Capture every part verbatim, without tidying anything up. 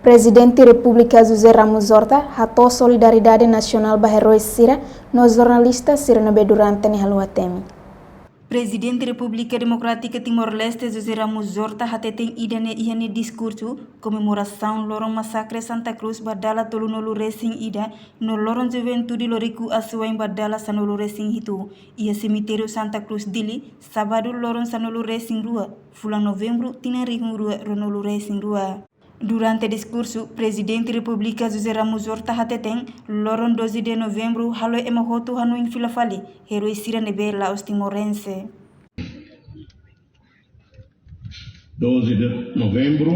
Prezidente Repúblika José Ramos Horta hato'o solidariedade nasionál ba eroi sira no jornalista sira ne'ebé durante ne'e haluha temi. Prezidente Repúblika Demokrátika Timor-Leste José Ramos Horta hateten ida-ne'e iha nia diskursu komemorasaun loron masakre Santa Cruz ba dala tolunulu-resin-ida no loron juventude loriku asuwa'in ba dala sanulu-resin-hitu, iha semitériu Santa Cruz, Dili, sábadu loron sanulu-resin-rua, fulan Novembru, tinan rihun rua ruanulu-resin-rua. Durante diskursu, Prezidente Repúblika José Ramos Horta hateten, loron doze de Novembru halo ema hotu hanoin fila fali eroi sira ne'ebé la'ós timorense. Doze de Novembru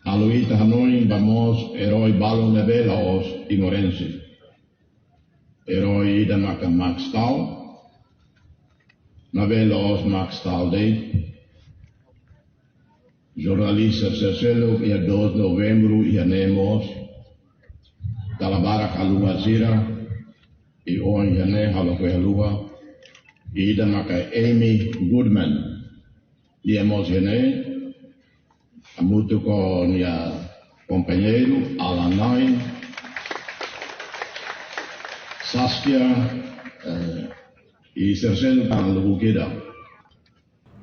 halo ita hanoin ba mós eroi balun ne'ebé la'ós timorense. Eroi ida maka Max Stahl, maibé la'ós Max Stahl de'it. Jornalista sira-seluk iha doze Novembru iha ne'e mós. Dala barak haluha sira, i ohin iha ne'e halo foin haluha. Ida maka Amy Goodman, nia mós iha ne'e, hamutuk ho nia kompañeiru, Alan Nain, Saskia, eh, i sira-seluk tan lubuk ida.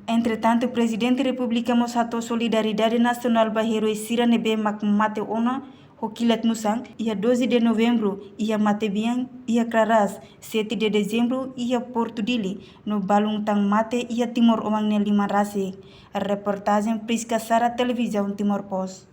Entretantu, Prezidente Repúblika mós hato'o solidariedade nasionál ba eroi sira ne'ebé mak mate ona ho kilat-musan, iha doze de Novembru iha Matebian, iha Kraras, sete de Dezembru iha Portu Dili, no balun tan mate iha Timor oan nia liman rasik. Reportajen Prisca Sara, Televizaun Timor Post.